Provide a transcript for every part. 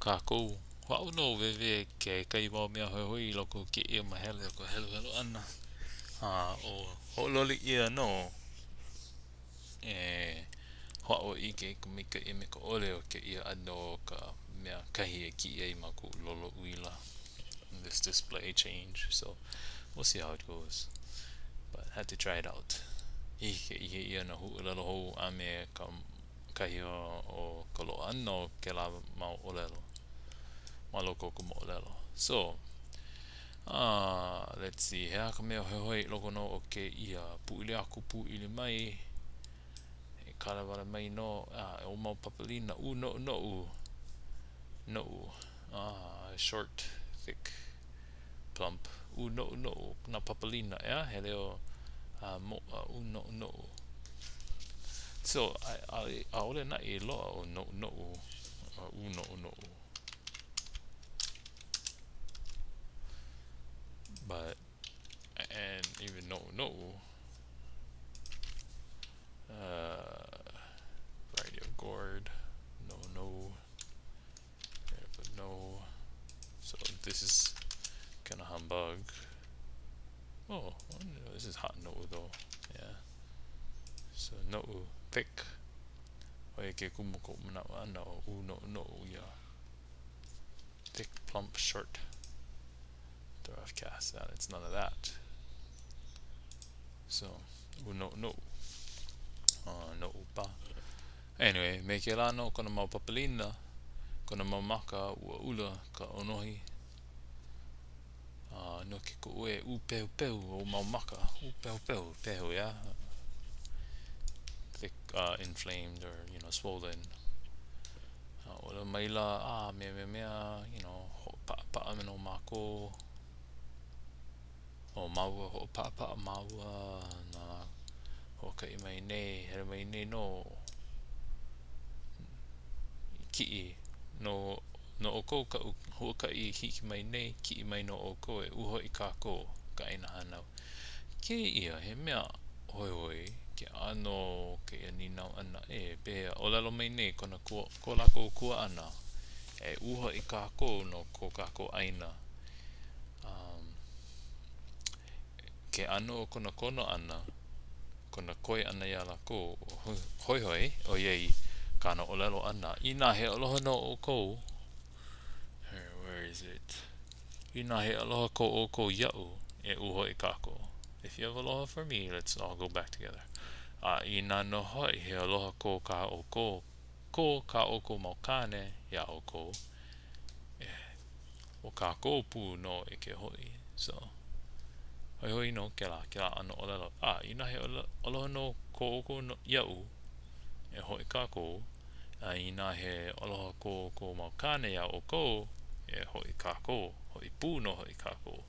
kākou. Hoʻāʻo nō wēwē kekahi mau mea hoihoi i loko o kēia mahele o ka heluhelu ʻana. A o hoʻololi ʻia nō e hoʻāʻo e ʻike i ka maikaʻi a me ka ʻole o kēia ʻano o ka mea kahi e kiʻi ai ma koʻu lolo uila. This display change, so we'll see how it goes. But had to try it out. Hiki ke ʻike ʻia nā huaʻōlelo hou a me ka kahi o ka loaʻa ʻana o kēlā mau ʻōlelo ma loko o ka moʻolelo. So, uh, let's see, he aha ka mea hoihoi i loko nō o kēia pūʻili aku, pūʻili mai, e kala wale mai nō, a uh, ʻo mau papalina, ʻū noʻu noʻu, noʻu, uh, short, thick, plump, ʻū noʻu noʻu, nā papalina, ʻeā, he leo uh, moʻa, ʻū noʻu noʻu. So, ʻaʻole naʻe i loaʻa ʻo noʻu noʻu, uh, ʻū noʻu noʻu. But, and even noʻu noʻu, uh, variety of gourd, no no, but no. So this is kind of humbug. Oh, this is hot no though. Yeah. So no thick. ʻO ia ke kumu koʻu manaʻo ʻana o ʻū noʻu noʻu ia. Thick, plump, short. Throw off cast that. It's none of that. So, ʻū noʻu noʻu. Uh, noʻu pa. Anyway, me kēlā nō kona mau papalina, kona mau maka, ua ʻula ka ʻōnohi. Uh, no ke kuʻu e ʻūpehupehu ou mau maka. ʻŪpehupehu, pehu, yeah? Thick, uh, inflamed or, you know, swollen. Uh, ʻōlelo maila, ah, mea, mea, mea, you know, hoʻopaʻapaʻa me no mākou. ʻO māua, hoʻopaʻapaʻa māua nā hoʻokaʻi mai nei, hele mai nei nō i kiʻi no no ʻoukou kaʻu huakaʻi i hiki mai nei, kiʻi mai nō ʻoukou e uhoʻi kākou ka ʻāina hānau. Kēia, he mea hoihoi ke ʻano o kēia nīnau ʻana, e, pehea, ʻōlelo mai nei kona ko, ko lākou kuaʻana, e uhoʻi kākou no ko kākou ʻāina. Um, ke ʻano o kona kono ʻana, kona koi ʻana iā lākou, hoihoi, ʻoiai kāna ʻōlelo ʻana, inā he aloha nō ʻoukou, where is it? Inā he aloha ko ʻoukou iaʻu, e uhoʻi kākou. If you have aloha for me, let's all go back together. A inā nō hoʻi he aloha ko kā ʻoukou, ko kā ʻoukou mau kāne iā ʻoukou, e ʻo kākou pū nō e ke hoʻi. So, hoihoi nō kēlā, kēlā ʻano ʻōlelo. A, inā he aloha nō ko ʻoukou no, iaʻu, e hoʻi kākou. A inā he aloha ko ʻoukou mau kāne iā ʻoukou, e hoʻi kākou. Hoʻi pū nō hoʻi kākou.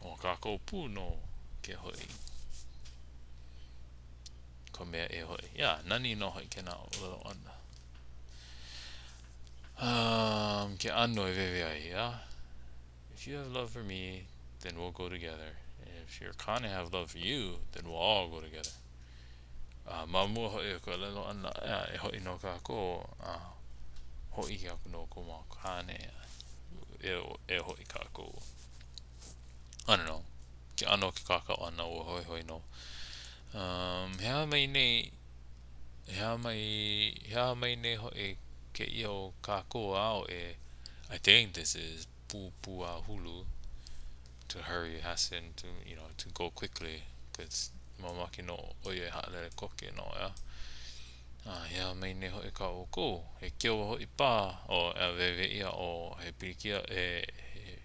ʻO kākou pū nō ke hoʻi. Ka mea e hoʻi. Yeah, nani nō hoʻi kēnā ʻōlelo ʻana. Um, ke ʻano e wēwē ai, yeah? If you have love for me, then we'll go together. If your kāne have love for you, then we'll all go together. Uh, ma mua hoʻi o ka ʻōlelo ʻana, yeah, e hoʻi nō kākou, a uh, hōʻike aku nō ko mau kāne, e, e hoʻi kākou. I don't know. Ke ʻano o ke kākau ʻana ua hoihoi nō. Um, he aha mai nei, he aha mai, he aha mai nei hoʻi kēia o kākou ao e, I think this is pūpūāhulu, to hurry, hasten, to, you know, to go quickly, because mamake nō ʻo ia e haʻalele koke nō, ʻeā? A he aha mai nei hoʻi kā ʻoukou? He keu hoʻi paha, o e wēwē ʻia, o he pilikia, he, he,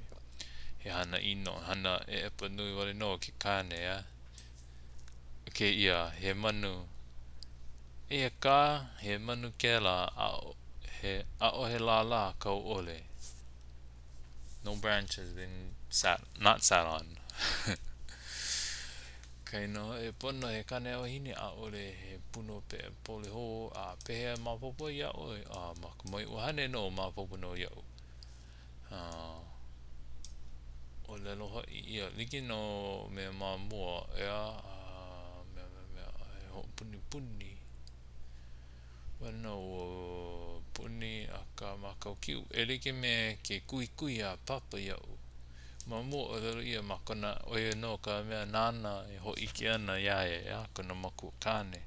he hana ʻino, hana ʻeʻepa nui wale nō ke kāne, ʻeā? Kēia, he manu. Eia kā, he manu kēlā, he, ʻaʻohe lālā kau ʻole. No branch has been sat, not sat on. Kainō e pono he kāne a wahine, ʻaʻole he puna peʻa polihō, a pehea maopopo ai iā ʻoe? A ma ka moeʻuhane nō maopopo nō iaʻu. A ʻōlelo hoʻi ia, like nō me ma mua, ʻeā, a mea, mea, mea, he hoʻopunipuni wale nō ua puni, akā. ka mākaukeu e like me ke kuhikuhi a Papa iaʻu. Ma mua, ʻōlelo ʻia ma kona, ʻo ia nō ka mea nāna e hōʻike ana iā ia, ʻeā, kona makua kāne,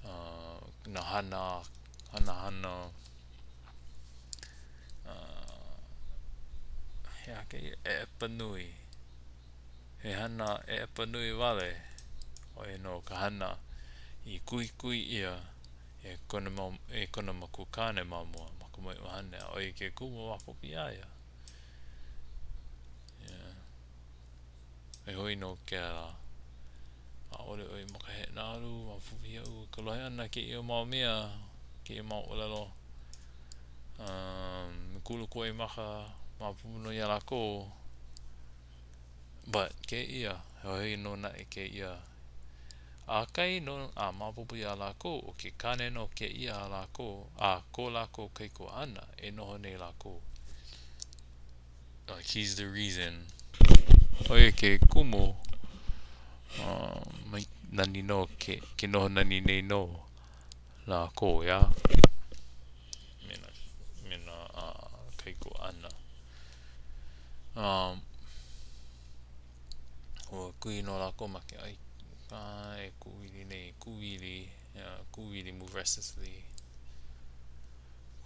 uh, nā hana, hana hana, uh, he aha kēia? ʻEʻepa nui. He hana ʻeʻepa nui wale, ʻo ia nō ka hana i kuhikuhi ʻia e kona mau, e kona makua kāne ma mua, ma ka moeʻuhane, a ʻo ia ke kumu maopopo iā ia. Yeah. Hoihoi nō kēlā. ʻAʻole ʻoe ma ka heʻenalu, maopopo iaʻu i ka lohe ʻana kēia mau mea, kēia mau ʻōlelo. Um, kulu waimaka, maopopo nō iā lākou. But, kēia, hoihoi nō naʻe kēia. A kai nō a maopopo iā lākou, ʻo ke kāne nō kēia a lākou, a ko lākou kaikuaʻana, e noho nei lākou. Like, he's the reason. ʻO ia ke kumu, um, nani nō, ke, ke noho nani nei nō lākou, ʻeā? Me nā, me nā uh, kaikuaʻana. Um, ua kuhi nō lākou ma ke ʻai e kūwili nei, kūwili, yeah, kūwili move restlessly.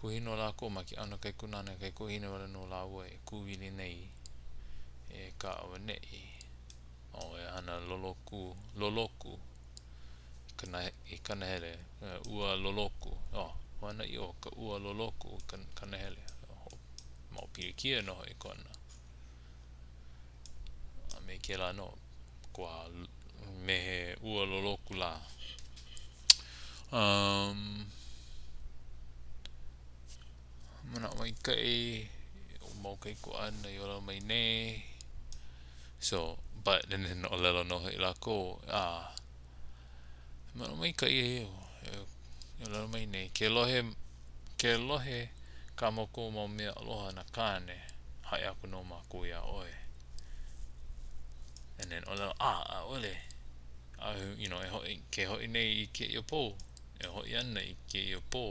Kuhi nō lākou ma ke ʻano kaikunāne kaikuahine wale nō lāua e kūwili nei e kā auaneʻi. Oh, e hana loloku, loloku i ka, i ka nahele, ua loloku. Oh, ua hana ʻiʻo ka ua loloku i ka, ka nahele. Oh, mau pilikia nō hoʻi kona. A me kēlā nō, kua me he ua loloku lā. Um, manaʻo maikaʻi, o mau kaikuaʻana i ʻōlelo mai nei. So, but, and then ʻōlelo nō hoʻi lākou, ah, manaʻo maikaʻi e ʻōlelo mai nei, ke lohe, ke lohe kā mākou mau mea aloha nā kāne, haʻi aku nō mākou iā ʻoe. And then ʻōlelo, ah, ʻaʻole, a, you know, e hoʻi, ke hoʻi nei i kēia pō, e hoʻi ana i kēia pō.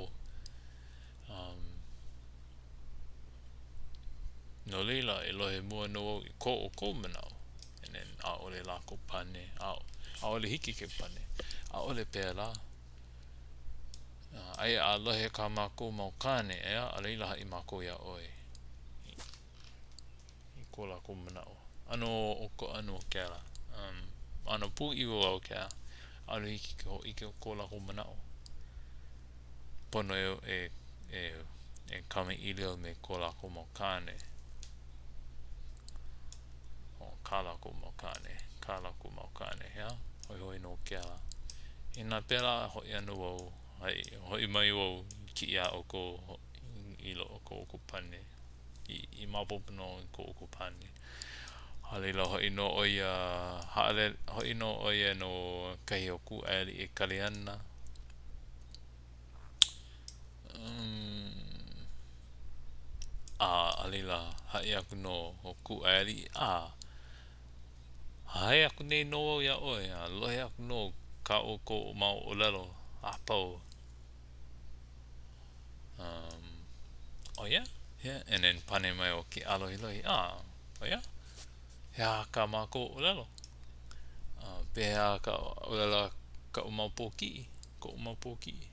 Um, no laila, e lohe mua nō au i ko ʻoukou manaʻo. And then, ʻaʻole lākou pane, ʻaʻole hiki ke pane. ʻAʻole pēlā. Aia a lohe kā mākou mau kāne, ʻeā, a laila haʻi mākou iā ʻoe i ko lākou manaʻo. ʻAno ʻokoʻa nō kēlā. Um, ʻano pūʻiwa wau kēlā. ʻAʻole hiki ke hōʻike ko lākou manaʻo. Pono e, e, e, e kamaʻilio me ko lākou mau kāne. O, kā lākou mau kāne, kā lākou mau kāne, ʻeā? Hoihoi nō kēlā. Inā pēlā, hoʻi ana wau, hoʻi mai wau i kiʻi iā ʻoukou i loko o ko ʻoukou pane, i, i maopopo nō i ko ʻoukou pane. A laila, hoʻi nō ʻo ia, haʻalele, hoʻi nō ʻo ia no kahi o Kūʻaialii e kali ana. Um, a, a laila, haʻi aku nō ʻo Kūʻaialii, a, hahai aku nei nō wau iā ʻoe, a lohe aku nō kā ʻoukou mau ʻōlelo a pau. Um, oh yeah? Yeah, and then pane mai ʻo ke ʻālohilohi, ah, oh yeah? He aha kā mākou ʻōlelo? Uh, pehea ka ʻōlelo a kaʻu mau pōkiʻi, koʻu mau pōkiʻi?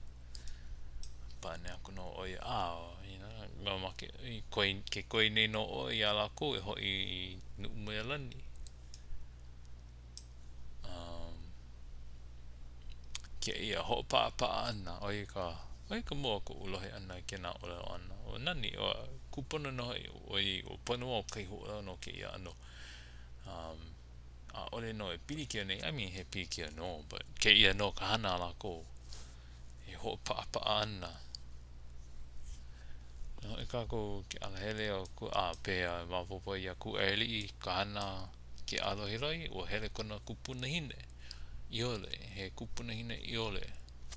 Pane aku nō ʻo ia, ah, you know, mamake, koi, ke koi nei nō ʻoe iā lākou e hoʻi i Nuʻumealani. Um, kēia hoʻopaʻapaʻa ʻana, ʻo ia ka, ʻo ia ka mua o koʻu lohe ʻana i kēnā ʻōlelo ʻana. Ua nani, ua kūpono nō hoʻi, ʻoiai ua pono wau kahi huaʻōlelo no kēia ʻano. Um, ʻaʻole nō e pilikia nei, I mean, he pilikia nō, but kēia nō ka hana a lākou e hoʻopaʻapaʻa ana. No hoʻi kākou ke alahele o ku, a pehea e maopopo ai iā Kūʻaialii ka hana ke ʻālohilohi, ua hele kona kupunahine ʻiole, he kupunahine ʻiole,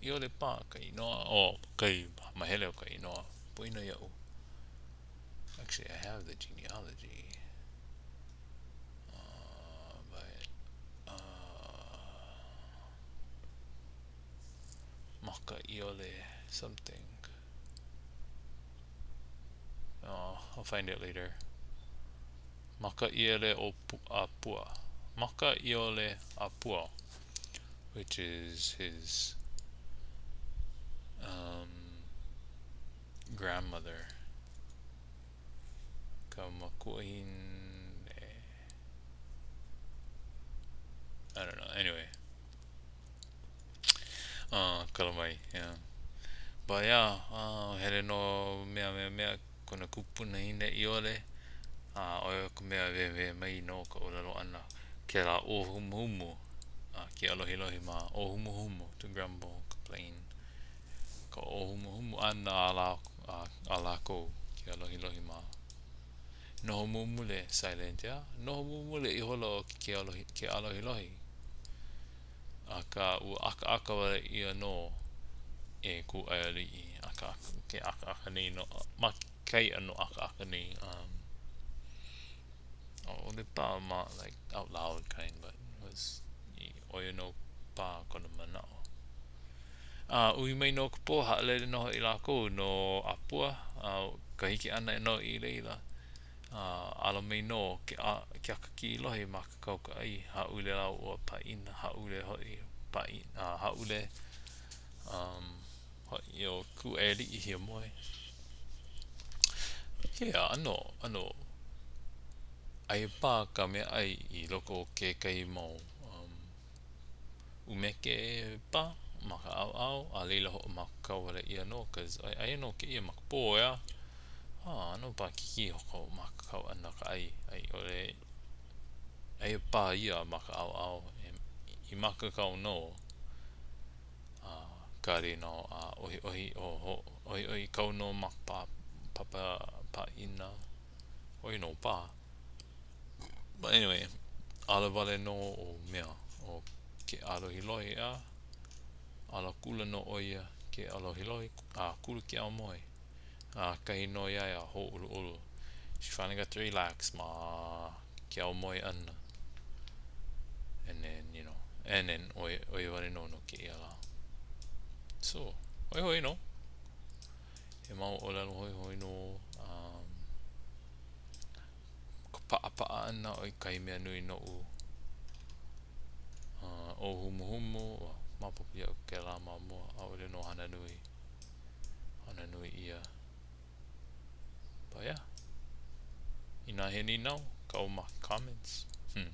ʻiole paha ka inoa, oh, kai mahele o ka inoa, poina iaʻu. Actually, I have the genealogy. Uh, but, uh, maka ʻiole something. I'll find it later. Maka ʻiole o Apua. Maka ʻiole Apua, which is his um, grandmother. Ka makuahine. I don't know. Anyway. Uh, kala mai, yeah. But yeah, uh, hele no mea mea mea kona kupunahine ʻiole, a ʻo ia ka mea wehewehe mai no ka ʻōlelo ʻana, kēlā ʻōhumuhumu a Keʻalohilohi mā, ʻōhumuhumu, to grumble, complain, ka ʻōhumuhumu ʻana a, lā, a, a lākou, Keʻalohilohi mā. Noho mumule, silent, yeah? Noho mumule ihola ʻo Keʻalohi, Keʻalohilohi. Akā, ua ʻakaʻaka wale ʻia nō e Kūʻaiāliʻi. ʻAkaʻaka, ke ʻakaʻaka nei nō, ma kahi ʻano ʻakaʻaka nei. Um, ʻaʻole paha ma, like, out loud kind, but it was, ʻo ia nō paha kona manaʻo. A ui mai nō ka pō, haʻalele nō hoʻi lākou no ʻĀpua, a ka hiki ʻana nō i laila. A ala mai nō ke, a, ke akakīlohi mākaukau ka ʻai, hāʻule lāua pāʻina, hāʻule hoʻi, pāʻina, hāʻule um, hoʻi ʻo Kūʻaiāliʻi hiamoe. Yeah, ʻano, ʻano, aia paha ka meaʻai i loko o kekahi mau um, ʻumeke paha ma ka ʻaoʻao, a laila hoʻomākaukau wale ʻia nō, cause aia nō kēia ma ka pō, ʻeā? Ah, ʻano paʻakikī ka hoʻomākaukau ʻana ka ʻai, a i ʻole aia paha ia ma ka ʻaoʻao i mākaukau nō a kali nō a ʻohiʻohi ʻohiʻohi kau nō ma ka papa pāʻina ʻo ia nō paha. But anyway, ala wale nō ʻo mea, ʻo Keʻalohilohi, ʻeā? Ala akula nō ʻo ia, Keʻalohilohi, a kulu ke aumoe. A kahi nō iā ia hōʻuluʻulu. She finally got to relax ma ke aumoe ʻana. And then, you know, and then, ʻo ia, ʻo ia wale nō no kēia lā. So, hoihoi nō. He mau ʻōlelo hoihoi nō. Um, ka paʻapaʻa ʻana ʻo ia kahi mea nui noʻu. Uh, ʻōhumuhumu, well, maopopo iaʻu kēlā ma mua, ʻaʻole nō hana nui. Hana nui ʻia. But yeah. Inā he nīnau, kau ma comments. Hmm.